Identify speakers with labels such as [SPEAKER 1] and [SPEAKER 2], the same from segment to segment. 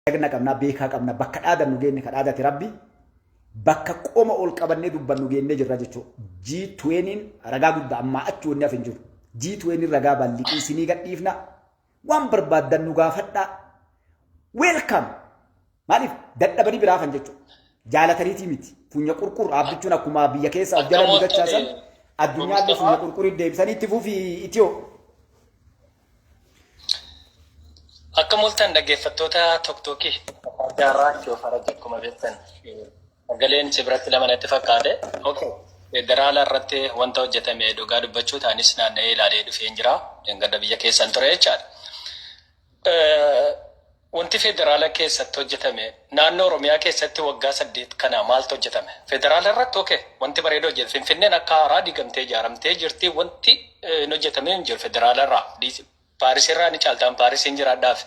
[SPEAKER 1] Jagna qabna, beekaa qabna, bakka dhaadannu geenne ka dhaadate Rabbi, bakka qoma ol qabannee dubbannu geennee jirra jechuudha. G20n ragaa guddaa ammaa achi wanni hafe hin jiru. G20n ragaa balliqii isinii gadhiifna. Waan barbaaddan nu gaafadhaa. Welcome! Maaliif dadhabanii biraa hafan jechuudha. Jaalataniitii miti. Funya qurqur dhaabbichuun akkuma biyya keessaa of jala nu dachaasan addunyaallee funya qurqurii deebisanii itti fufi Itiyoo.
[SPEAKER 2] Akka mul'atan dhaggeeffattoota Toktookii Jaarraa Itiyoo Faraj akkuma beektan sagaleen si biratti lama natti fakkaate. Okay. Federaala irratti wanta hojjetame dhugaa dubbachuu taanis naanna'ee ilaalee dhufeen jira. Dheengadda biyya keessan ture jechaadha. Wanti federaala keessatti hojjetame naannoo Oromiyaa keessatti waggaa 8 kana maaltu hojjetame? Federaala irratti okay wanti bareeda hojjetame. Finfinneen akka haaraa diigamtee ijaaramtee jirti. Wanti hin hojjetamee hin jiru federaala irraa. Paaris irraa ni caaltaan Paarisiin jiraadhaaf.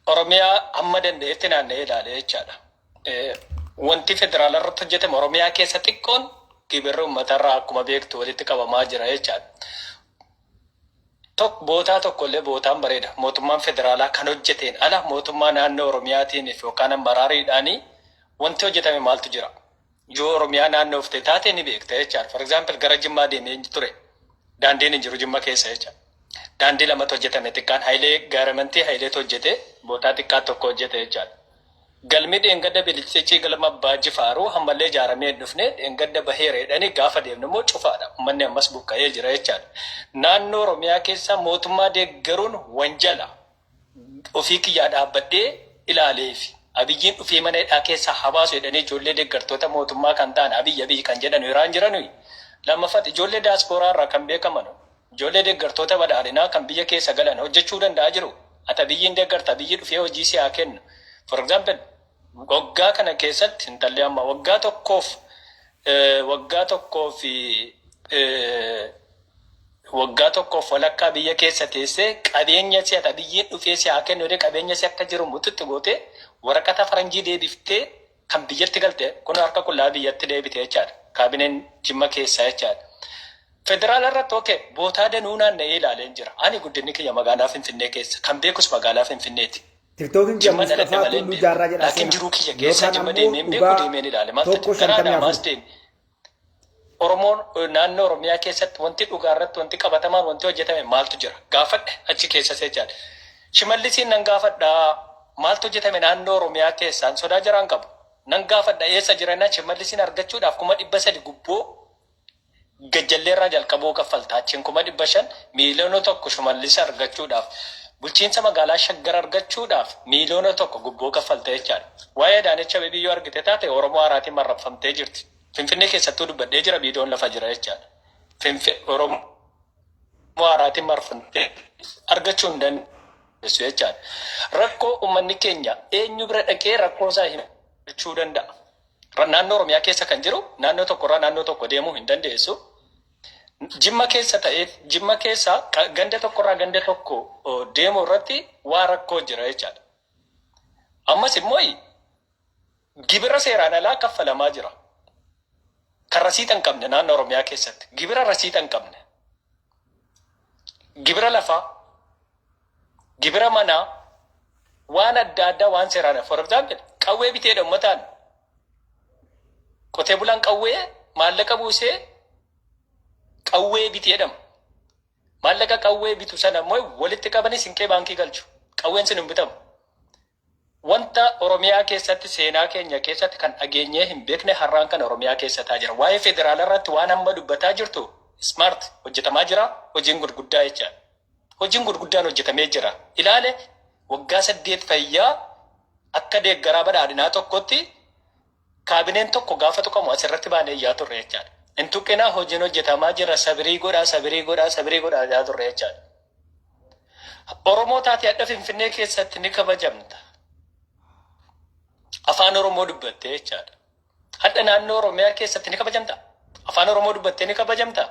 [SPEAKER 2] Oromiyaa hamma danda'etti naanna'ee ilaalee jechaadha. Wanti federaala irratti hojjetame Oromiyaa keessa xiqqoon gibirri uummatarraa akkuma beektu walitti qabamaa jira jechaadha. Tok bootaa tokko illee bootaan bareeda. Mootummaan federaalaa kan hojjeteen ala mootummaa naannoo Oromiyaatiin yookaan ammaraariidhaan wanti hojjetame maaltu jira? Yoo Oromiyaa naannoofte taate ni beekta jechaadha. For example, gara Jimmaa deemee ture. Daandiin hin jiru Jimma keessa jecha. Daandii lamatu hojjetame, xiqqaan Hayilee gaaramantii Hayileetu hojjete, bootaa xiqqaa tokko hojjete jechaadha. Galmi dheengadda bilicicii galma Abbaa Jifaaruu ammallee ijaaramee hin dhufne, dheengadda baheera jedhanii, gaafa deemnu immoo cufaadha. Uummanni ammas buqqa'ee jira jechaadha. Naannoo Oromiyaa keessa mootummaa deeggaruun wanjala. Ofii kiyyaa dhaabbadhee ilaaleefi. Abiyyiin dhufee mana hidhaa keessaa haa baasu jedhanii ijoollee deeggartoota mootummaa kan ta'an Abiyyi Abiyyi kan jedhan Iraan jiranuyi. Lammaffatti ijoollee daaspooraa irraa kan beekaman, ijoollee deeggartoota badhaadhinaa kan biyya keessa galan hojjechuu danda'aa jiru. Ati Abiyyiin deeggarta, Abiyyi dhufee hojii si haa kennu. For example, waggaa kana keessatti intalli amma waggaa tokkoof walakkaa biyya keessa teessee qabeenya si ati Abiyyiin dhufee si haa kennu jedhee qabeenya si akka jiru mututti gootee waraqata faranjii deebiftee kan biyyatti galte kun harka qullaa biyyatti deebite jechaadha. Kaabineen Jimma keessaa jechaadha. Federaala irratti okay bootaa danuu naanna'ee ilaaleen jira. Ani guddinni kiyya magaalaa Finfinnee keessa, kan beekus magaalaa Finfinneeti.
[SPEAKER 1] Tiktookiin kiyya
[SPEAKER 2] Jimma dhaladhe
[SPEAKER 1] Mustafaa
[SPEAKER 2] malee hin
[SPEAKER 1] Tulluu
[SPEAKER 2] beeku.
[SPEAKER 1] Jaarraa jedhaa
[SPEAKER 2] Laakiin
[SPEAKER 1] seena.
[SPEAKER 2] jiruu kiyya keessa
[SPEAKER 1] Yookaan
[SPEAKER 2] Jimma
[SPEAKER 1] ammoo
[SPEAKER 2] deemee hin beeku,
[SPEAKER 1] dhugaa
[SPEAKER 2] deemeen ilaale. Maaltu
[SPEAKER 1] tokko
[SPEAKER 2] jira? Gara
[SPEAKER 1] shantamii
[SPEAKER 2] Adaamaas
[SPEAKER 1] afur.
[SPEAKER 2] deeme. Oromoon naannoo Oromiyaa keessatti wanti dhugaa irratti wanti qabatamaan wanti hojjetame maaltu jira? Gaafadhe achi keessa jechaadha. Shimallisiin nan gaafadha, maaltu hojjetame naannoo Oromiyaa keessaan? Sodaa jiraan qabu. Nan gaafadha, eessa jiran? Shimallisiin argachuudhaaf 300,000 gubboo gajjalleerraa jalqabuu kaffalta. Achiin 500,000, 1 miiliyoona Shimallisa argachuudhaaf, bulchiinsa magaalaa Shaggar argachuudhaaf 1 miiliyoona gubboo kaffalta jechaadha. Waa'ee Adaanech Abeebee yoo argite taate Oromoo haaraatiin marrabfamtee jirti. Finfinnee keessattuu dubbadhee jira, viidiyoon lafa jira jechaadha. Oromoo haaraatiin marfamtee argachuu hin dandeessu jechaadha. Rakkoo uummanni keenya eenyu bira dhaqee rakkoo isaa himachuu danda'a? Naannoo Oromiyaa keessa kan jiru naannoo tokkorraa naannoo tokko deemuu hin dandeessu. Jimma keessa ta'ee Jimma keessa ganda tokkorraa ganda tokko deemuu irratti waa rakkoo jira jechaadha. Ammas immoo gibira seeraan alaa kaffalamaa jira. Kan rasiixa hin qabne naannoo Oromiyaa keessatti gibira rasiixa hin qabne. Gibira lafaa, gibira manaa, waan adda addaa waan seeraan. For example, qawwee biteedha uummataan. Qotee bulaan qawwee maallaqa buusee qawwee bitee jedhama. Maallaqa qawwee bitu sana immoo walitti qabanii sinqee baankii galchu. Qawween sun hin bitamu. Wanta Oromiyaa keessatti seenaa keenya keessatti kan dhageenyee hin beekne har'aan kan Oromiyaa keessa ta'aa jira. Waa'ee federaala irratti waan amma dubbataa jirtu smart hojjetamaa jira. Hojiin gurguddaa jechaadha. Hojiin gurguddaan hojjetamee jira. Ilaale, waggaa 8 fayyaa akka deeggaraa badhaadhinaa tokkotti kaabineen tokko gaafa tuqamu asirratti baanee iyyaa turre jechaadha. Hin tuqinaa, hojiin hojjetamaa jira, sabirii godhaa, sabirii godhaa, sabirii godhaa iyyaa turre jechaadha. Oromoo taate hadha Finfinnee keessatti ni kabajamta. Afaan Oromoo dubbattee jechaadha. Hadha naannoo Oromiyaa keessatti ni kabajamta. Afaan Oromoo dubbattee ni kabajamta.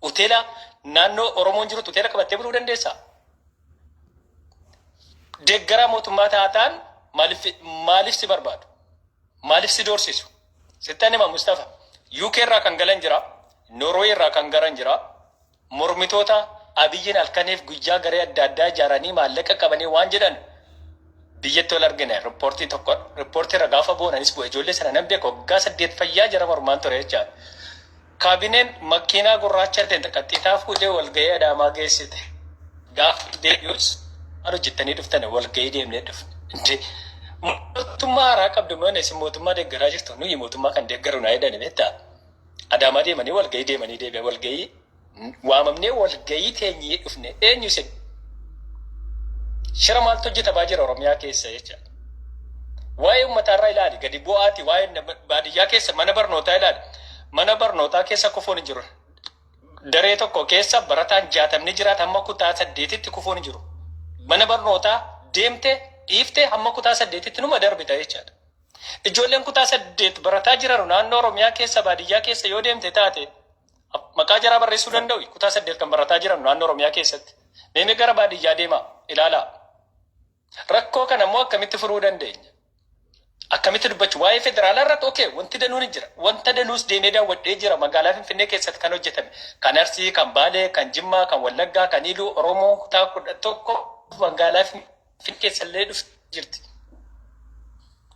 [SPEAKER 2] Hoteela naannoo Oromoon jirutti hoteela qabattee buluu dandeessaa? Deeggaraa mootummaa taataan maaliif maaliif si barbaadu? Maaliif si doorsisu? Sittan hima, Mustafa. UK irraa kan galan jira. Norway irraa kan galan jira. Mormitoota Abiyyiin halkaniif guyyaa garee adda addaa ijaaranii maallaqa qabanii waan jedhan Biyyatti wal argine riippoortii tokko riippoortii irra gaafa boonanis bu'e. Ijoollee sana nan beeku, waggaa 8 fayyaa jara mormaan ture jechaadha. Kaabineen makiinaa gurraacha ta'e qaxxiitaa fuudhee walgahii Adaamaa geessite. Gaafa deebi'us maal hojjettanii dhuftan? Walgahii deemnee dhufne. Mootummaa haaraa qabdu moo isin mootummaa deeggaraa jirtu? Nuyi mootummaa kan deeggaru naa jedhani beektaa. Adaamaa deemanii walgahii deemanii deebi'a. Walgahii waamamnee walgahii teenyee dhufne. Eenyu isin? Shira maaltu hojjetamaa jira Oromiyaa keessa jecha. Waa'ee uummataarraa ilaali, gadi bu'aati waa'ee baadiyyaa keessa mana barnootaa ilaali. Mana barnootaa keessa kufuun hin jiru. Daree tokko keessa barataan 60 jiraata, hamma kutaa 8tti kufuun hin jiru. Mana barnootaa deemte dhiiftee hamma kutaa 8tti numa darbita jechaadha. Ijoolleen kutaa 8 barataa jiran naannoo Oromiyaa keessa baadiyyaa keessa yoo deemte taate maqaa jaraa barreessuu danda'u, kutaa 8 kan barataa jiran naannoo Oromiyaa keessatti. Meemee gara baadiyyaa deemaa ilaalaa. Rakkoo kana immoo akkamitti furuu dandeenya? Akkamitti dubbachuu? Waa'ee federaalaa irratti okay, wanti danuun hin jira. Wanta danuus deemee daawwadhee jira magaalaa Finfinnee keessatti kan hojjetame. Kan Arsii, kan Baalee, kan Jimmaa, kan Wallaggaa, kan Iluu, Oromoo kutaa 11 magaalaa Finfinnee keessa illee dhufte jirti.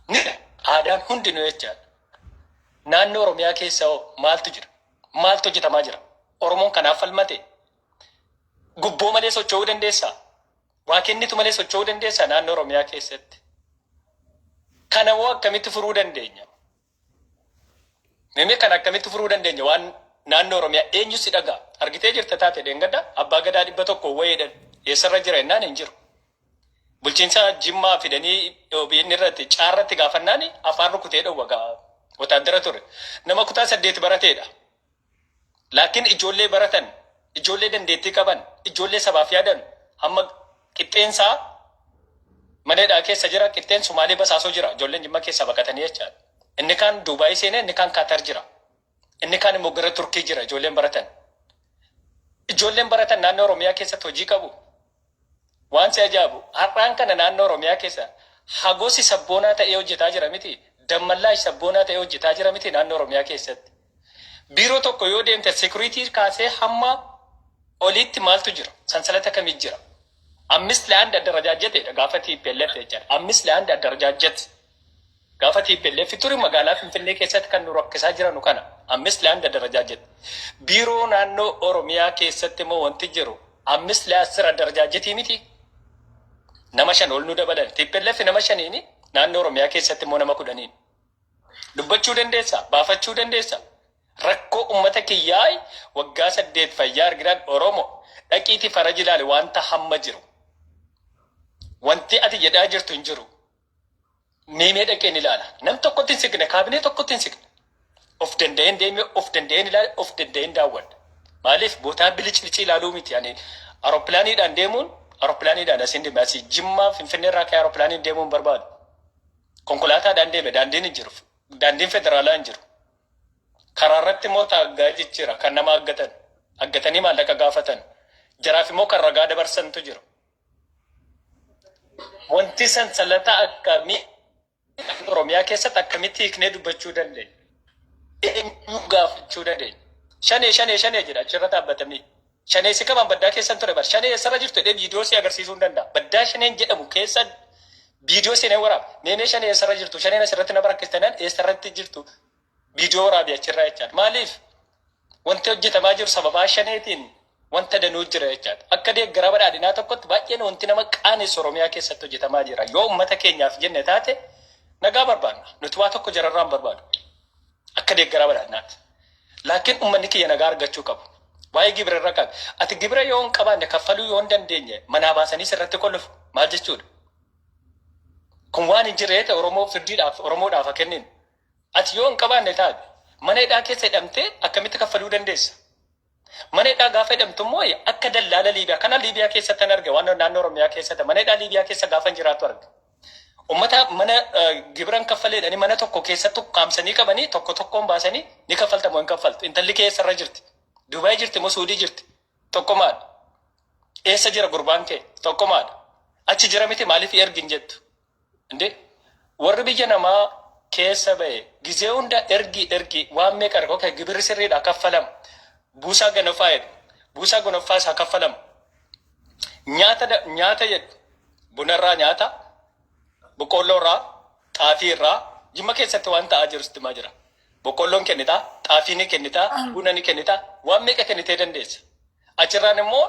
[SPEAKER 2] Ni aadaan hundinuu jechaadha. Naannoo Oromiyaa keessa hoo maaltu jira? Maaltu hojjetamaa jira? Oromoon kanaaf falmate? Gubboo malee socho'uu dandeessaa? Waa kennitu malee socho'uu dandeessaa naannoo Oromiyaa keessatti? Kana hoo akkamitti furuu dandeenya? Mimee kana akkamitti furuu dandeenya? Waan naannoo Oromiyaa eenyu si dhagaa? Argitee jirta taate dheengadda abbaa gadaa 100 wayiidhan eessarra jira jennaan hin jiru. Bulchiinsa Jimmaa fidanii OBN irratti caarratti gaafannaan afaan rukutee dhowwa gaa wotaaddara ture. Nama kutaa 8 barateedha. Laakiin ijoollee baratan, ijoollee dandeettii qaban, ijoollee sabaaf yaadan hamma qixxeensaa maneedhaa keessa jira, qixxeen Sumaalee basaasoo jira, ijoolleen Jimma keessaa baqatanii jechaadha. Inni kaan Duubaayii seenee, inni kaan Kaatar jira. Inni kaan immoo gara Turkii jira ijoolleen baratan. Ijoolleen baratan naannoo Oromiyaa keessatti hojii qabu. Waan si ajaa'ibu har'aan kana naannoo Oromiyaa keessa Hagosi sabboonaa ta'ee hojjetaa jira miti, Dammallaash sabboonaa ta'ee hojjetaa jira miti naannoo Oromiyaa keessatti. Biiroo tokko yoo deemte security kaasee hamma oliitti maaltu jira? Sansalata kamii jira? አምስት ለአንድ አደረጃጀት gaafa TPLF jechaadha. አምስት ለአንድ አደረጃጀት gaafa TPLF turi magaalaa Finfinnee keessatti kan nu rakkisaa jiranu kana አምስት ለአንድ አደረጃጀት. Biiroo naannoo Oromiyaa keessatti immoo wanti jiru አምስት ለአስር አደረጃጀት miti. Nama shan ol nu dabalan. TPLF nama shaniini, naannoo Oromiyaa keessatti immoo nama 10n. Dubbachuu dandeessa, baafachuu dandeessa. Rakkoo uummata kiyyaa waggaa 8 fayyaa arginaan Oromoo dhaqiitii faraji ilaali wanta hamma jiru. Wanti ati jedhaa jirtu hin jiru. Meemee dhaqeen ilaala. Nam tokkotti hin siqne, kaabinee tokkotti hin siqne. Of danda'een deemee, of danda'een ilaala, of danda'een daawwadha. Maaliif bootaa biliclicii ilaaluu miti. Ani aeropilaaniidhaan deemuun, aeropilaaniidhaan asiin deeme, asii Jimmaa Finfinnee irraa ka'ee aeropilaaniin deemuun barbaadu. Konkolaataadhaan deeme, daandiin hin jiru. Daandiin federaalaa hin jiru. Karaa irratti immoo taaggaa jijjiira kan nama aggatan. Aggatanii maallaqa gaafatan. Jaraaf immoo kan ragaa dabarsantu jiru. Wanti sansalata akkamii Oromiyaa keessatti akkamitti hiiknee dubbachuu dandeenya? Eenyu gaafachuu dandeenya? Shanee, shanee, shanee jedha achirra dhaabbatanii. Shanee si qaban baddaa keessan ture bar. Shanee eessarra jirtu jedhee viidiyoo si agarsiisuu hin danda'a. Baddaa shaneen jedhamu keessa viidiyoo seenee waraaba. Meemee shanee eessarra jirtu? Shaneen asirratti na barakkistanaan eessarratti jirtu? Viidiyoo waraabi achirraa jechaadha. Maaliif? Wanti hojjetamaa jiru sababaa shaneetiin wanta danuu jira jechaadha. Akka deeggaraa badhaadhinaa tokkotti baay'een wanti nama qaanessu Oromiyaa keessatti hojjetamaa jira. Yoo uummata keenyaaf jenne taate nagaa barbaadna. Nuti waa tokko jararraa hin barbaadu. Akka deeggaraa badhaadhinaatti. Laakiin uummanni kiyya nagaa argachuu qabu. Waa'ee gibira irra qabi. Ati gibira yoo hin qabaanne, kaffaluu yoo hin dandeenye, manaa baasanii sirratti kollufu. Maal jechuudha? Kun waan hin jirre ta'e Oromoo firdiidhaaf Oromoodhaaf haa kennin. Ati yoo hin qabaanne taate mana hidhaa keessa hidhamtee akkamitti kaffaluu dandeessa? Mana hidhaa gaafa hidhamtu immoo akka dallaala Liibiyaa kana Liibiyaa keessatti an arge, waan naannoo Oromiyaa keessatti mana hidhaa Liibiyaa keessa gaafa hin jiraattu arge. Uummata mana gibiran kaffaleedhani mana tokko keessatti ukkaamsanii qabanii tokko tokkoon baasanii ni kaffalta moo hin kaffaltu? Intalli kee eessarra jirti? Dubaay jirti moo Suudii jirti? Tokko maadha. Eessa jira gurbaan kee? Tokko maadha. Achi jira miti, maaliif ergi hin jettu? Indee warri biyya namaa keessa ba'e gizee hunda ergi ergi waan meeqa erga? Okay, gibirri sirriidha kaffalamu. Buusaa ganofaa jedhu. Buusaa gonoffaa isaa kaffalamu. Nyaata nyaata jedhu. Bunarraa nyaata. Boqqoolloo irraa, xaafii irraa, Jimma keessatti waan ta'aa jiru sitti himaa jira. Boqqoolloon kennitaa, xaafii ni kennitaa, buna ni kennitaa, waan meeqa kennitee dandeessa. Achirraan immoo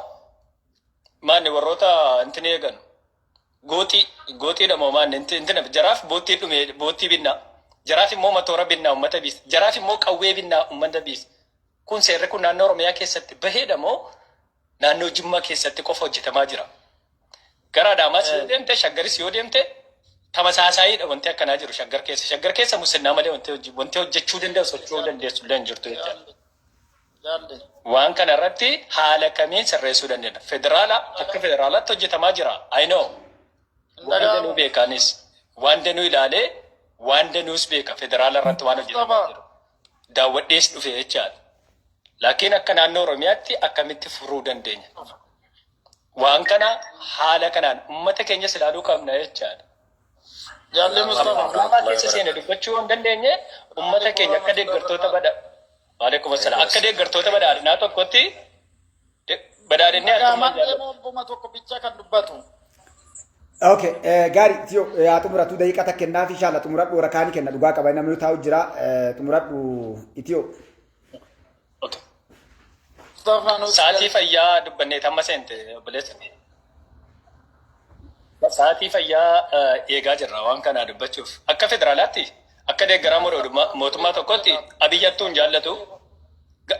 [SPEAKER 2] maanni warroota intini eegan gooxii gooxiidha moo maanni intina jaraaf boottii dhume boottii binnaa jaraaf immoo matoora binnaa ummata biis jaraaf immoo qawwee binnaa ummata biis. Kun seerri kun naannoo Oromiyaa keessatti baheedha moo naannoo Jimmaa keessatti qofa hojjetamaa jira? Gara Adaamaas yoo deemte, Shaggaris yoo deemte, tamasaasaayidha wanti akkanaa jiru Shaggar keessa. Shaggar keessa musinnaa malee wanti hojjechuu danda'u socho'uu dandeessu illee hin jirtu jechaadha.
[SPEAKER 3] Jaalle.
[SPEAKER 2] Waan kana irratti haala kamiin sirreessuu dandeenya? Federaala akka federaalaatti hojjetamaa jira. I know. Waan danuu beekaanis waan danuu ilaalee waan danuus beeka federaala irratti waan hojjetamaa jiru. Daawwadhees dhufe jechaadha. Laakiin akka naannoo Oromiyaatti akkamitti furuu dandeenya? Waan kana haala kanaan uummata keenyas ilaaluu qabna jechaadha.
[SPEAKER 3] Jaalle Mustafa.
[SPEAKER 2] Paarlaamaa keessa seene dubbachuu hin dandeenye uummata keenya akka deeggartoota bada. Waalaikum assalam. Akka deeggartoota badhaadhinaa tokkotti badhaadhinni
[SPEAKER 3] Qaamaan
[SPEAKER 2] harkuma jaallatu.
[SPEAKER 3] deemuun buma tokko bicha kan dubbatu.
[SPEAKER 1] Okay, gaarii Tiyoo yaa xumuratu daqiiqa takka kennaa fi inshallah xumuradhu warra kaanii kenna dhugaa qaba namni taa'u jira xumuradhu Itiyoo.
[SPEAKER 2] Okay.
[SPEAKER 3] Mustafa nuus
[SPEAKER 2] Sa'aatii fayyaa dubbannee amma seente obboleessa. Sa'aatii fayyaa eegaa jirra waan kanaa dubbachuuf. Akka federaalaatti akka deeggaraa mootummaa tokkotti Abiyyi hattuu hin jaallatu,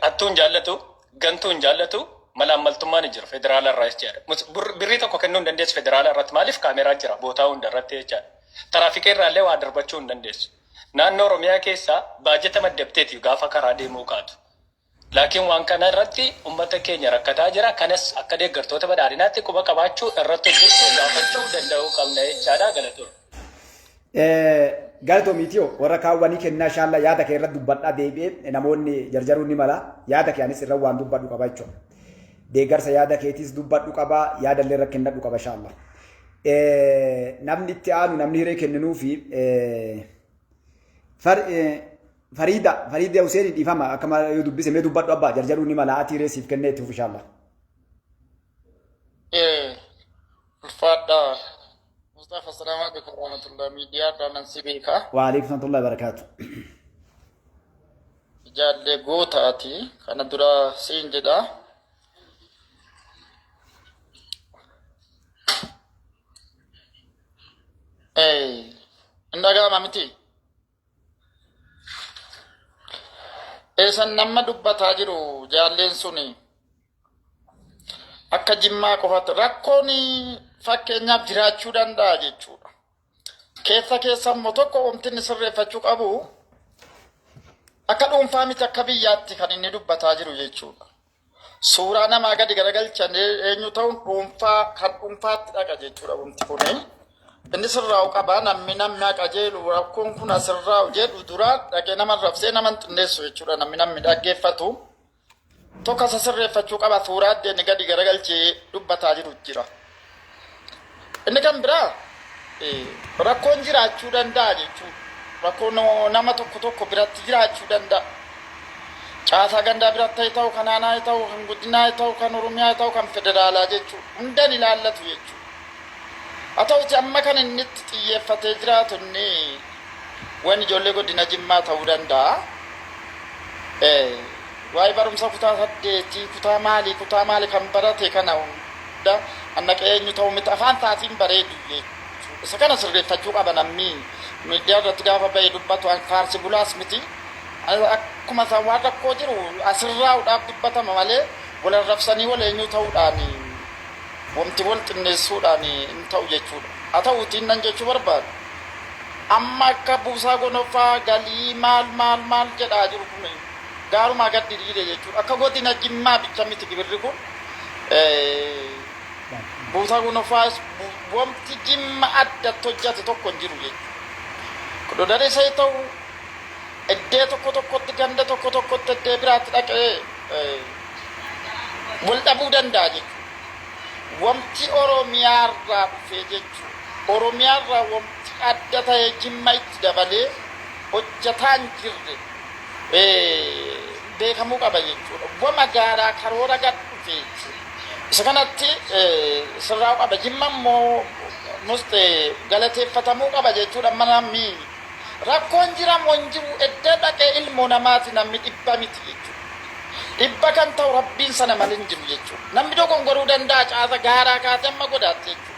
[SPEAKER 2] hattuu hin jaallatu, gantuu hin jaallatu, malaammaltummaan hin jiru federaala irraa jechaadha. Birrii tokko kennuu hin dandeessu federaala irratti maaliif kaameeraa jira bootaa hunda irratti jechaadha. Taraafika irraa illee waa darbachuu hin dandeessu. Naannoo Oromiyaa keessaa baajata maddabteeti gaafa karaa deemuu kaatu. Laakiin waan kana irratti uummata keenya rakkataa jira. Kanas akka deeggartoota badhaadhinaatti quba qabaachuu irratti hojjechuu gaafachuu danda'uu qabna jechaadha. Galatoon.
[SPEAKER 1] Galatoomi Itiyoo warra kaawwanii kennaa inshallah yaada kee irratti dubbadhaa deebi'ee namoonni jarjaruu ni mala yaada kee anis irra waan dubbadhu qaba jechuudha. Deeggarsa yaada keetiis dubbadhu qaba yaada illee irra kennadhu qaba inshallah. Namni itti aanu namni hiree kenninuufi Fariida Fariida Hussein dhiifama akkama yoo dubbise mee dubbadhu abbaa jarjaruu ni mala ati hiree siif kennee itti fufi inshallah.
[SPEAKER 3] Ulfaadha. Mustafa, assalamu alaikum warahmatullah. Miidiyaa irraa nan si beeka.
[SPEAKER 1] Waalaikum warahmatullahi wabarakatuh.
[SPEAKER 3] Jaallee gootaati. Kana dura siin jedha. Hin dhaga'ama miti. Eessan nama dubbataa jiru jaalleen suni akka Jimmaa qofaatti rakkoon fakkeenyaaf jiraachuu danda'a jechuudha. Keessa keessa immoo tokko wanti inni sirreeffachuu qabu akka dhuunfaa miti akka biyyaatti kan inni dubbataa jiru jechuudha. Suuraa namaa gadi garagalchan eenyu ta'uun dhuunfaa kan dhuunfaatti dhaqa jechuudha wanti kuni. Inni sirraa'u qaba namni namni haa qajeelu rakkoon kun asirraa'u jedhu dura dhaqee nama rabsee nama hin xinneessu jechuudha namni namni dhaggeeffatu. Tokko isa sirreeffachuu qaba suuraa addeen gadi garagalchee dubbataa jiru jira. Inni kan biraa rakkoon jiraachuu danda'a jechuudha. Rakkoon nama tokko tokko biratti jiraachuu danda'a. Caasaa gandaa biratti haa ta'u, kan aanaa haa ta'u, kan guddinaa haa ta'u, kan Oromiyaa haa ta'u, kan federaalaa jechuudha. Hundan ilaallatu jechuudha. Haa ta'uti amma kan inni itti xiyyeeffatee jiraatu inni waan ijoollee godina Jimmaa ta'uu danda'a. Waa'ee barumsa kutaa saddeetii, kutaa maalii, kutaa maalii kan barate kana hunda annaqee eenyu ta'u miti afaan isaatiin bareedu jechuudha. Isa kana sirreeffachuu qaba namni miidiyaa irratti gaafa ba'ee dubbatu an faarsi bulaas miti. Akkuma isaan waan rakkoo jiru asirraa'uudhaaf dubbatama malee wal arrabsanii wal eenyuu ta'uudhaan wanti wal xinneessuudhaan hin ta'u jechuudha. Haa ta'uutiin nan jechuu barbaadu. Amma akka buusaa gonofaa galii maal maal maal jedhaa jiru kun gaarumaa gad diriire jechuudha. Akka godina Jimmaa bicha miti gibirri kun. Buusaa gonofaas wanti Jimma addatti hojjate tokko hin jiru jechuudha. Kududaris haa ta'u iddee tokko tokkotti ganda tokko tokkotti iddee biraatti dhaqee wal dhabuu danda'a jechuudha. Wanti Oromiyaa irraa dhufee jechuudha. Oromiyaa irraa wanti adda ta'ee Jimma itti dabalee hojjetaa hin jirre beekamuu qaba jechuudha. Wama gaaraa karoora gad dhufe jechuudha. Isa kanatti sirraa'uu qaba. Jimma immoo Muste galateeffatamuu qaba jechuudha. Amma namni rakkoon jiramu hin jiru, eddee dhaqee ilmoo namaati, namni dhibba miti jechuudha. Dhibba kan ta'u Rabbiin sana malee hin jiru jechuudha. Namni dogongoruu danda'a, caasa gaaraa kaasee amma godaatti jechuudha.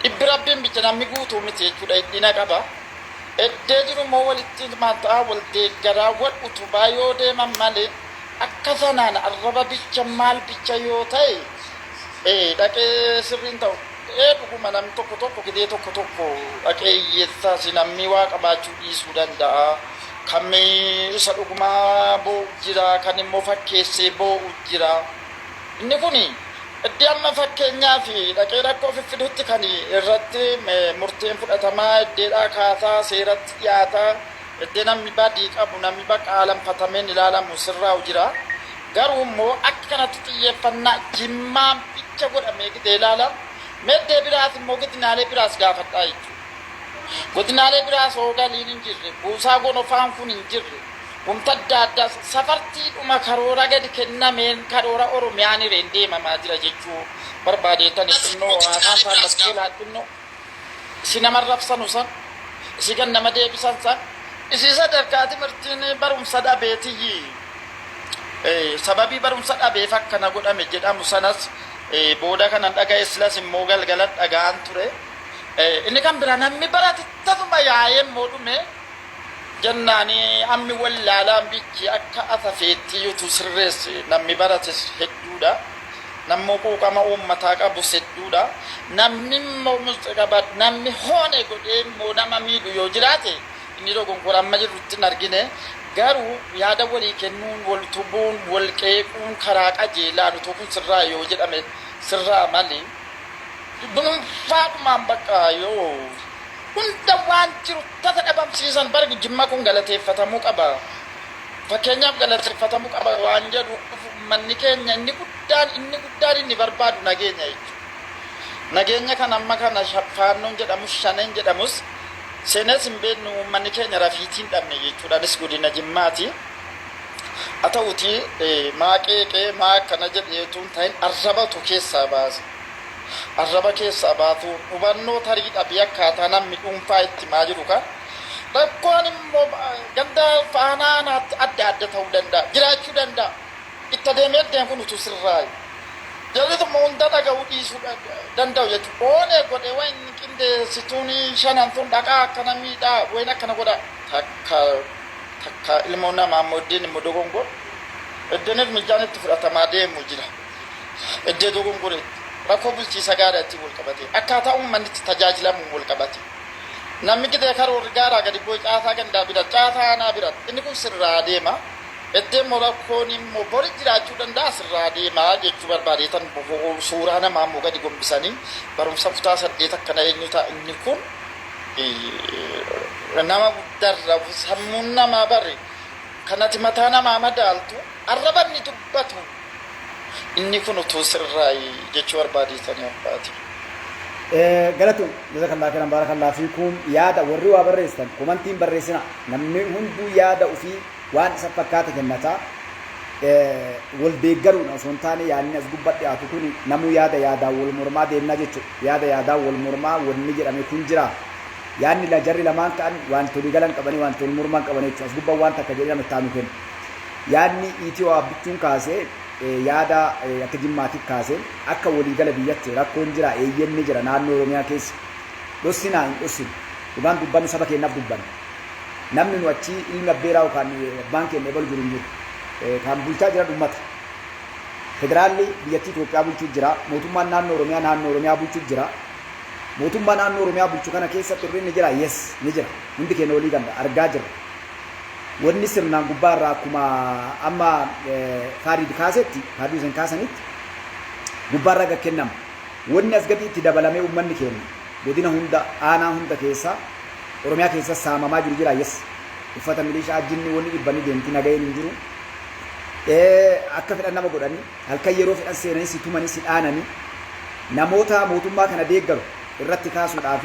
[SPEAKER 3] Dhibbi Rabbiin bicha, namni guutuu miti jechuudha. Hidhina qaba. Eddee jiru immoo walitti mataa wal deeggaraa, wal utubaa yoo deeman malee, akka sanaan arraba bicha maal bicha yoo ta'e dhaqee sirriin ta'u. Dhuguma namni tokko tokko gidee tokko tokko dhaqee hiyyeessaas namni waa qabaachuu dhiisuu danda'a. Kan isa dhugumaa boo'u jira, kan immoo fakkeessee boo'u jira. Inni kuni iddoo amma fakkeenyaaf dhaqee rakkoo fiffidutti kan irratti murteen fudhatamaa, iddeedhaa kaasaa seeratti dhiyaataa, iddoo namni badii qabu namni bakka alanfatameen ilaalamu sirraa'u jira. Garuu immoo akka kanatti xiyyeeffannaa Jimmaan bicha godhamee gidee ilaalamu, meddee biraas immoo godinaalee biraas gaafadhaa jechuudha. Godinaalee biraas hoogaliin hin jirre, buusaa gonofaan kun hin jirre, wanta adda addaa safartiidhuma karoora gadi kennameen karoora Oromiyaan hireen deemamaa jira jechuu barbaadeetan. Xinnoo afaan faallatti tolaa, xinnoo isi nama rabsanu san, isi kan nama deebisan san, isi sadarkaa timirtiin barumsa dhabeetiyyi sababii barumsa dhabeef akkana godhame jedhamu sanas booda kanan dhaga'e, silas immoo galgala dhaga'an ture. Inni kan bira namni barate tasuma yaa'ee immoo dhume jennaani, ammi wallaalaan bichi akka asafeetti yutu sirreesse. Namni barates hedduudha. Namni quuqama uummataa qabus hedduudha. Namni immoo namni hoone godhee immoo nama miidhu yoo jiraate, inni dogongora amma jirrutti hin argine. Garuu yaada walii kennuun, wal tubuun, wal qeequun karaa qajeelaan utuu kun sirraa yoo jedhame sirraa malee, dhuunfaadhumaan bakka yoo hunda waan jiru tasa dhabamsiisan bari. Jimma kun galateeffatamuu qaba. Fakkeenyaaf galateeffatamuu qaba waan jedhu, manni keenya inni guddaan inni barbaadu nageenya jechuudha. Nageenya kan amma kana Faannoon jedhamus, Shaneen jedhamus seenes hin beeknu, uummanni keenya rafiitiin dhabne jechuudha. Anis godina Jimmaati. Haa ta'uti, maa qeeqee maa akkana jedheetu hin ta'in, arrabatu keessaa baase. Arraba keessaa baasuun hubannoo tarii dhabee akkaataa namni dhuunfaa itti himaa jiru kan rakkoon immoo ganda faanaa naatti adda adda ta'uu danda'a, jiraachuu danda'a. Itti adeemee addeen kun utuu sirraayi. Jarri hunda dhaga'uu dhiisuu danda'u jechuudha. Oonee godhee wayin qindeessituun shanan sun dhaqaa akkana miidhaa wayin akkana godha. Takka takka ilmoo namaa immoo iddeen immoo dogongor. Iddeen mijaan itti fudhatamaa deemu jira. Iddee dogongoreetti rakkoo bulchiisa gaarii wal qabate, akkaataa uummanni itti tajaajilamu wal qabate. Namni gidee karoorri gaaraa gadi bu'ee caasaa gandaa bira, caasaa aanaa bira, inni kun sirraa deema. Iddeen immoo rakkoon immoo bori jiraachuu danda'a, sirraa deemaa jechuu barbaadeetan. Suuraa namaa immoo gadi gombisanii barumsa kutaa 8 akkana eenyu ta'a, inni kun nama guddarra sammuun namaa bari kanati mataa namaa madaaltu arrabanni dubbatu, inni kun utuu sirraayi jechuu barbaadeetanii abbaati.
[SPEAKER 1] Galatuun, jazakallah khairan, barakallahu fiikum. Yaada warri waa barreessitan komantiin barreessina. Namni hunduu yaada ofii waan isa fakkaate kennata. Wal deeggaruun osoo hin taane, yaadni as gubbaa dhiyaatu kun namuu yaada yaadaan wal mormaa deemnaa jechuudha. Yaada yaadaan wal mormaa wanni jedhame kun jira. Yaadni jarri lamaan ka'an waan tolii galan qabanii, waan tol mormaan qabanii jechuudha. As gubbaa waan takka jedhee nama itti kennu. Yaadni Itiyoo Abbichuun kaasee, yaada akka Jimmaatiif kaasee, akka waliigala biyyatti rakkoon jira, eeyyenni jira naannoo Oromiyaa keessa. Dhossinaa hin dhossinu. Dhugaan dubbannu saba keenyaaf dubbanna. Namni nu achii ilmi abbeeraa yookaan abbaan keenya ebalu jiru hin jiru. Kan bulchaa jiran uummata. Federaalli biyyattii Itoophiyaa bulchuu jira. Mootummaan naannoo Oromiyaa naannoo Oromiyaa bulchuu jira. Mootummaa naannoo Oromiyaa bulchu kana keessatti hir'inni jira. Yes, ni jira. Hundi keenya walii galla argaa jirra. Wanni sirnaan gubbaa irraa akkuma amma Faariid kaasetti, Faariid Hussein kaasanitti, gubbaa irraa gad kennama. Wanni as gadi itti dabalamee uummanni keenya godina hunda, aanaa hunda keessa, Oromiyaa keessa saamamaa jiru jira. Yes. Uffata milishaa jinni wanni dhibbanii deemti, nagaheen hin jiru. Akka fedhan nama godhanii, halkan yeroo fedhan seenanii si tumanii, si dhaananii, namoota mootummaa kana deeggaru irratti kaasuudhaaf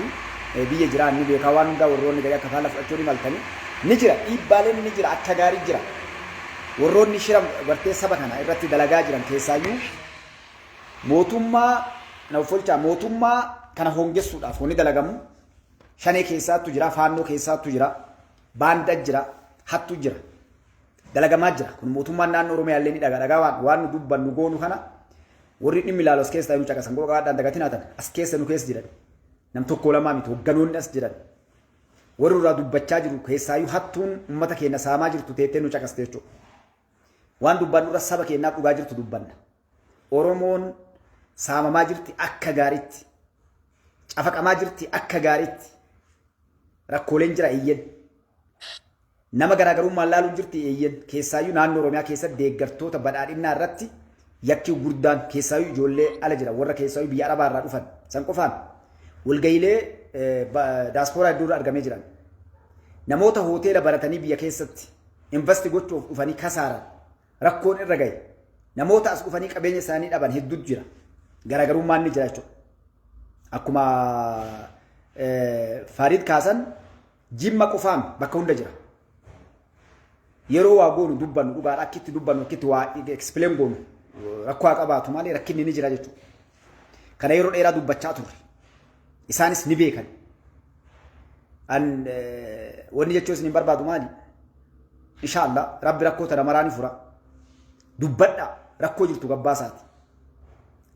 [SPEAKER 1] biyya jiraan ni beekaa waan hundaa. Warroonni gadi akka faalla fudhachuu ni maltanii ni jira, dhiibbaaleen ni jira, akka gaarii jira. Warroonni shira bartee saba kana irratti dalagaa jiran keessaayyuu mootummaa na uffolchaa mootummaa. Kana hongessuudhaaf wanni dalagamu Shanee keessaattu jira, Faannoo keessaattu jira, baanda jira, hattu jira. Dalagamaa jira. Kun mootummaan naannoo Oromiyaa illee ni dhagaa. Dhagaa waan nu dubbannu goonu kana warri dhimmi ilaalu as keessa taa'ee nu caqasan. Goga qabaadhaan dagatinaa tan as keessa nu keessa jiran. Nam tokko lamaa miti hogganoonni as jiran. Warri irraa dubbachaa jiru keessaayyuu hattuun uummata keenya saamaa jirtu teettee nu caqaste jechuudha. Waan dubbannu irra saba keenyaaf dhugaa jirtu dubbanna. Oromoon saamamaa jirti akka gaariitti. Cafaqamaa jirti akka gaariitti. Rakkooleen jira, eeyyen. Nama garaagarummaan laaluun jirti, eeyyen. Keessaayyuu naannoo Oromiyaa keessatti deeggartoota badhaadhinnaa irratti yakki gurguddaan, keessaayyuu ijoollee ala jira, warra keessaayyuu biyya Arabaa irraa dhufan san qofaan walga'iilee daaspooraa hedduu irra argamee jiran. Namoota hoteela baratanii biyya keessatti invest gochuuf dhufanii kasaaran, rakkoon irra gahe, namoota as dhufanii qabeenya isaanii dhaban hedduutu jira. Garaagarummaan ni jira jechuudha. Akkuma Faariid kaasan, Jimma qofaan bakka hunda jira. Yeroo waa goonu dubbannu dhugaadha, akkitti dubbannu, akkitti waa explain goonu rakkoo haa qabaatu malee rakkinni ni jira jechuudha. Kana yeroo dheeraa dubbachaa turre. Isaanis ni beekan. An wanni jechuun isin hin barbaadu maali? Inshaallah Rabbi rakkoo tana maraa ni fura. Dubbadha, rakkoo jirtu gabbaasaati.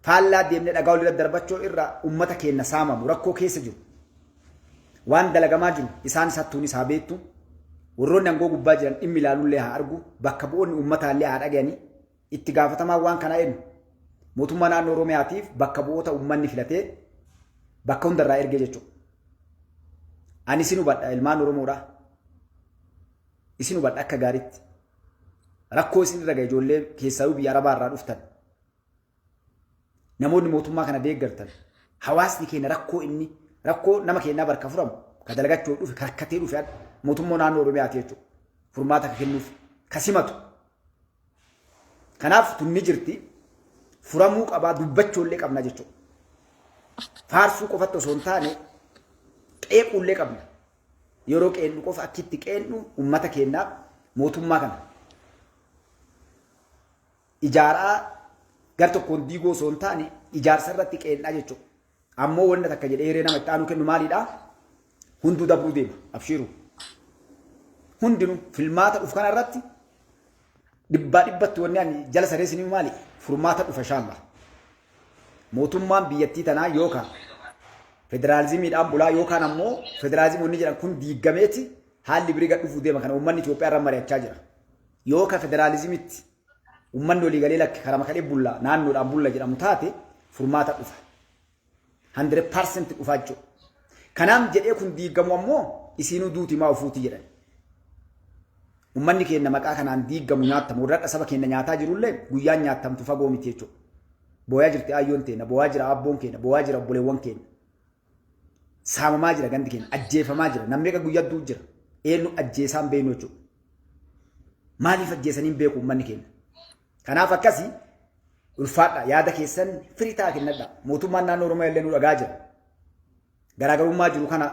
[SPEAKER 1] Faallaa deemnee dhagaa walirra darbachuu irra uummata keenya saamamu, rakkoo keessa jiru. Waan dalagamaa jiru isaanis hattuunis haa beektu. Warroonni aangoo gubbaa jiran dhimmi ilaalullee haa argu. Bakka bu'oonni uummataallee haa dhagayanii. Itti gaafatamaa waan kanaa eenyu? Mootummaa naannoo Oromiyaatiif bakka bu'oota uummanni filatee bakka hundarraa ergee jechuudha. Ani isin hubadha, ilmaan Oromoodha. Isin hubadha akka gaariitti. Rakkoo isin irra gahe, ijoollee keessaayyuu biyya Arabaa irraa dhuftan. Namoonni mootummaa kana deeggartan, hawaasni keenya rakkoo inni rakkoo nama keenyaa barka furamu ka dalagachuu dhufe, ka rakkatee dhufe mootummaa naannoo Oromiyaati jechuudha. Furmaata ka kennuuf, ka simatu. Kanaaf tunni jirti, furamuu qabaa, dubbachuullee qabna jechuudha. Faarsuu qofatti osoo hin taane qeequullee qabna. Yeroo qeennu qofa akkitti qeennu uummata keenyaaf mootummaa kana ijaaraa gar tokkoon diigoo osoo hin taane ijaarsa irratti qeennaa jechuudha. Ammoo wanna takka jedhee hiree nama itti aanu kennu maalidhaa? Hunduu dabruu deema, abshiiru. Hundinuu filmaata dhufu kana irratti dhibbaa dhibbatti wanni ani jala saree isinii maali? Furmaata dhufa inshallah. Mootummaan biyyattii tanaa yookaan federaalizimiidhaan bulaa yookaan ammoo federaalizimii wanni jedhan kun diigameeti haalli birii gad dhufuu deema, kana uummanni Itoophiyaa irra mari'achaa jira. Yookaan federaalizimitti uummanni walii galee lakki karaa makadhee bullaa, naannoodhaan bulla jedhamu taate, furmaata dhufa. 100% dhufaa jechuudha. Kanaaf jedhee kun diigamu ammoo isiinuu duuti maa ofuuti jedhan. Uummanni keenya maqaa kanaan diigamu nyaattamu, warra saba keenya nyaataa jirullee guyyaan nyaatamtu fagoo miti jechuudha. Booyaa jirti ayyoon teenya, booyaa jira abboon keenya, booyaa jira obboleewwan keenya. Saamamaa jira gandi keenya, ajjeefamaa jira, namni meeqa guyyaa du'u jira. Eenyu ajjeesaan beeknu jechuudha. Maaliif ajjeesanii hin beeku uummanni keenya? Kanaaf akkasii ulfaadha, yaada keessan firii ta'a kennadha. Mootummaan naannoo Oromiyaa illee nu dhagaa jira. Garaagarummaa jiru kana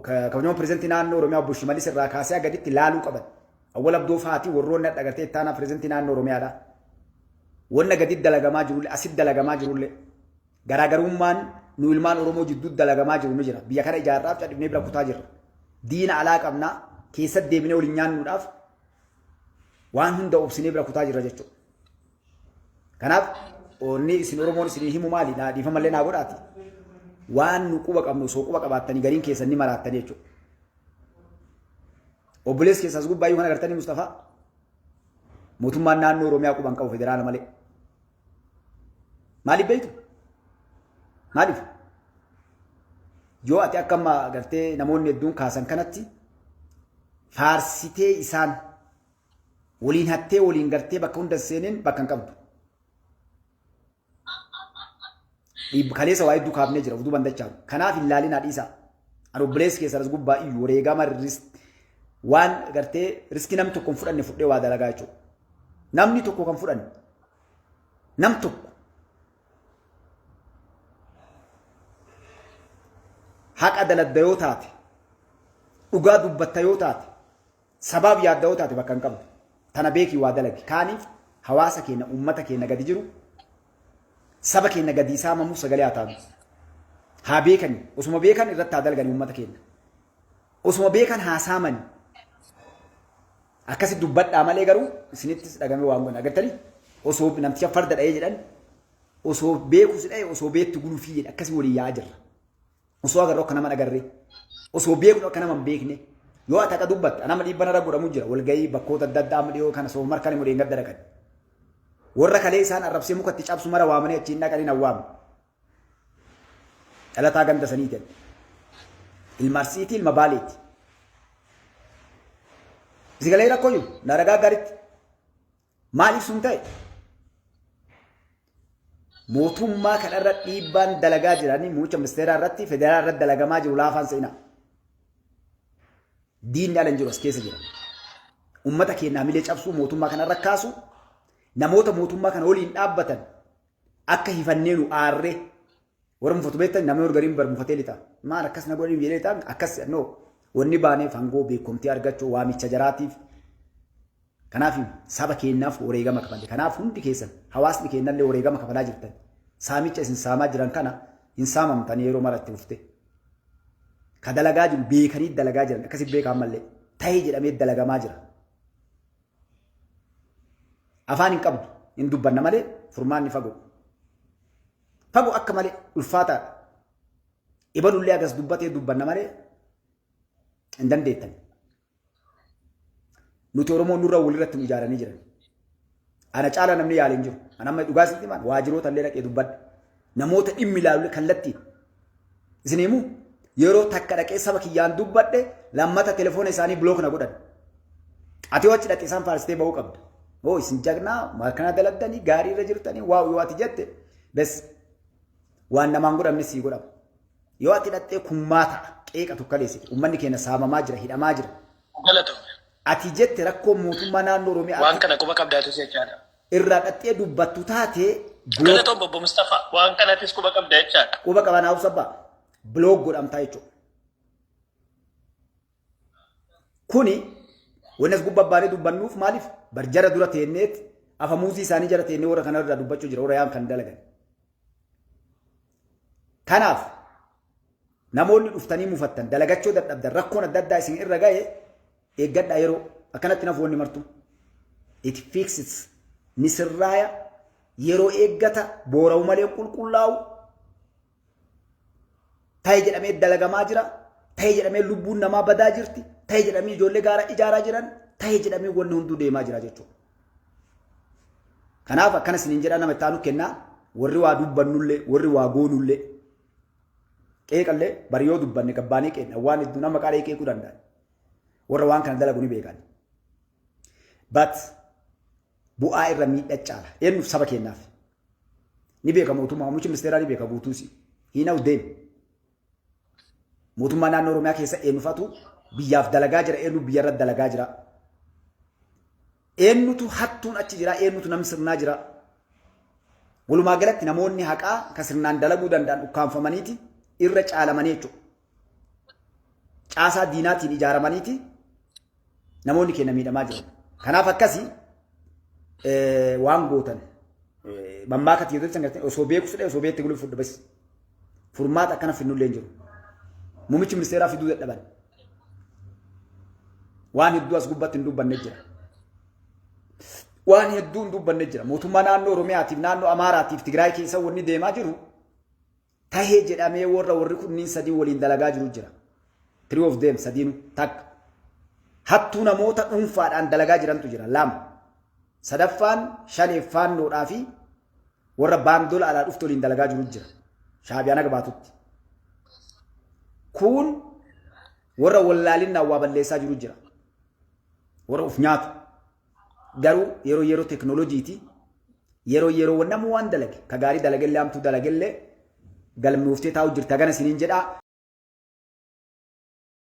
[SPEAKER 1] kabajamoo pirezidantii naannoo Oromiyaa obbo Shimallis irraa kaasee gaditti laaluu qaban. Awwal Abdoo fa'aati warroonni adda agartee itti aanaa pirezidantii naannoo Oromiyaadha. Wanna gaditti dalagamaa jirullee, asitti dalagamaa jirullee, garaagarummaan nu ilmaan Oromoo jidduutti dalagamaa jiru ni jira. Biyya kana ijaarraaf cadhibnee bira kutaa jirra. Diina alaa qabnaa keessatti deebinee waliin nyaannuudhaaf waan hunda obsinee bira kutaa jirra jechuudha. Kanaaf onni isin Oromoon isinii himu maali? Naa dhiifamallee naa godhaati. Waan nu quba qabnu osoo quba qabaattanii gariin keessan ni maraattanii jechuudha. Obboleessi keessaas gubbaayyuu kan agartanii Mustafaa. Mootummaan naannoo Oromiyaa quba hin qabu federaala malee. Maaliif beektu? Maaliif? Yoo ati akka amma agartee namoonni hedduun kaasan kanatti faarsitee isaan waliin hattee waliin gartee bakka hunda seeneen bakka hin qabdu. Kaleessa waa hedduu kaafnee jira utuu bandachaa. Kanaaf hin laalinaa, dhiisaa. Ani obboleessi keessan as gubbaa iyyuu wareegama waan gartee riskii namni tokko hin fudhanne fudhee waa dalagaa jechuudha. Namni tokko kan fudhanne, nam tokko haqa daladda yoo taate, dhugaa dubbatta yoo taate, sabaaf yaadda yoo taate, bakka hin qabdu. Tana beekii waa dalagi. Kaaniif hawaasa keenya, uummata keenya gadi jiru, saba keenya gadi saamamu sagalee haa taanu. Haa beekani, osuma beekan irratti haa dalagani uummata keenya. Osuma beekan haa saamani. Akkasi dubbadhaa malee garuu isinittis dhagame waan godhan agartanii, osoo namticha farda dha'ee jedhan, osoo beekus dha'e, osoo beektu gulufii jedhe, akkasi waliin yaa'aa jirra. Osoo agarru akka nama agarree, osoo beeknu akka nama hin beekne. Yoo ati akka dubbatte nama dhiibban irra godhamu jira. Walgahii bakkoota adda addaa amma dhiyoo kana sooma markaan immoo deengadda dhaqan. Warra kalee isaan arrabsee muka itti cabsu mara waamanii achiin dhaqanii na waamu. Dhalataa ganda sanii jedhe. Ilma Arsiitii, ilma Baaleeti. Isi galee rakkoo jiru na ragaa gaaritti. Maaliif sun ta'e? Mootummaa kanarra dhiibbaan dalagaa jiranii muummicha ministeeraa irratti, federaalaa irratti dalagamaa jiru laafaan seenaa. Diinni ala hin jiru, as keessa jira. Uummata keenya hamilee cabsuu, mootummaa kanarra kaasu, namoota mootummaa kana waliin dhaabbatan akka hifanneenu aarree warra mufatu beektan, namni gariin bar mufatee lixa. Maal akkas na godhanii jedhee ta'an akkas no wanni baaneef hangoo beekumtii argachuu waamicha jaraatiif. Kanaaf saba keenyaaf wareegama kafalle. Kanaaf hundi keessan, hawaasni keenyallee wareegama kafalaa jirtan. Saamicha isin saamaa jiran kana hin saamamtan yeroo mara itti fufte. Ka dalagaa jiru beekanii dalagaa jiran, akkasi beekaa ammallee ta'ee jedhamee dalagamaa jira. Afaan hin qabdu, hin dubbanna malee furmaanni fagoo. Fagoo akka malee ulfaataadha. Ibalullee agas dubbatee dubbanna malee hin dandeettan. Nuti Oromoon nurra walirratti nu ijaaranii jiran. Ana caala namni yaale hin jiru. Ana amma dhugaa sitti himaan, waajiroota illee dhaqee dubbadhe. Namoota dhimmi ilaalu kallattiin. Isin himuu, yeroo takka dhaqee saba kiyyaan dubbadhe, lammata telefoona isaanii block na godhan. Ati yoo achi dhaqee isaan faarsitee ba'uu qabda. Oo, isin jagnaa maal kana daladdanii gaarii irra jirtanii, wow yoo ati jette, bes waan namaan godhamne sii godhama. Yoo ati dhaqxee kummaa ta'a qeeqa tokkaleessite, uummanni keenya saamamaa jira, hidhamaa jira.
[SPEAKER 2] Galatoome.
[SPEAKER 1] Ati jette rakkoo mootummaa naannoo Oromiyaa
[SPEAKER 2] Waan kana quba qabdaatu jechaadha.
[SPEAKER 1] irraa dhaqxee dubbattu taate block
[SPEAKER 2] Galatoom, Obbo Mustafaa. Waan kanatis quba qabda jechaadha.
[SPEAKER 1] Quba qabanaa sabbaa block godhamtaa jechuudha. Kuni wanni as gubbaa baanee dubbannuuf maaliif barjara dura teenneet afamuuzii isaanii jala teennee warra kanarraa dubbachuu jira, warra yaan kan dalagan. Kanaaf namoonni dhuftanii mufattan, dalagachuu dadhabdan, rakkoon adda addaa isin irra ga'e, eeggadhaa, yeroo akkanatti nafu wanni martu. It fixes, ni sirraaya, yeroo eeggata, boora'u malee qulqullaa'u. Ta'e jedhamee dalagamaa jira. Ta'e jedhamee lubbuun namaa badaa jirti. Ta'e jedhamee ijoollee gaara ijaaraa jiran. Ta'e jedhamee wanni hunduu deemaa jira jechuudha. Kanaaf akkana isiniin jedhaa, nama itti aanu kennaa. Warri waa dubbannullee, warri waa goonullee, qeeqallee bari yoo dubbanne gabbaanii qeeqna, waan hedduu nama qaree qeequu danda'an. Warra waan kana dalagu ni beekan. But bu'aa irra miidha caala. Eenyuuf? Saba keenyaaf. Ni beeka mootummaa, muummichi ministeeraa ni beeka guutuusi. Hin hau deemu. Mootummaa naannoo Oromiyaa keessa eenyufatu biyyaaf dalagaa jira, eenyu biyyarra dalagaa jira. Eenyutu hattuun achi jira, eenyutu namni sirnaa jira. Walumaa galatti namoonni haqaa kan sirnaan dalaguu danda'an ukkaanfamaniiti irra caalamanii jechuudha. Caasaa diinaatiin ijaaramaniiti namoonni keenya miidhamaa jiran. Kanaaf akkasii waan gootan mammaaka tiyoota gartee osoo beekus dha'e, osoo beekte guluuf fudhu bas. Furmaata akkana finnullee hin jiru. Muummichi ministeeraa fiduu dadhaban. Waan hedduu as gubbatti hin dubbanne jira. Waan hedduu hin dubbanne jira. Mootummaa naannoo Oromiyaatiif, naannoo Amaaraatiif, Tigraay keessa wanni deemaa jiru tahee jedhamee warra kunniin sadii waliin dalagaa jiru jira. Three of them, sadiinu takka. Hattuu namoota dhuunfaadhaan dalagaa jirantu jira, lama. Sadaffaan shaneef faannoodhaa fi warra baandola alaa dhuftu waliin dalagaa jiru jira. Shaabiyaan haga baatutti. Kun warra wallaalinaan waa balleessaa jiru jira. Warra of nyaatu. Garuu yeroo yeroo teknooloojiiti. Yeroo yeroo namni waan dalage, ka gaarii dalagellee hamtuu dalagellee galmooftee taa'u jirti. Hagana isiniin jedhaa.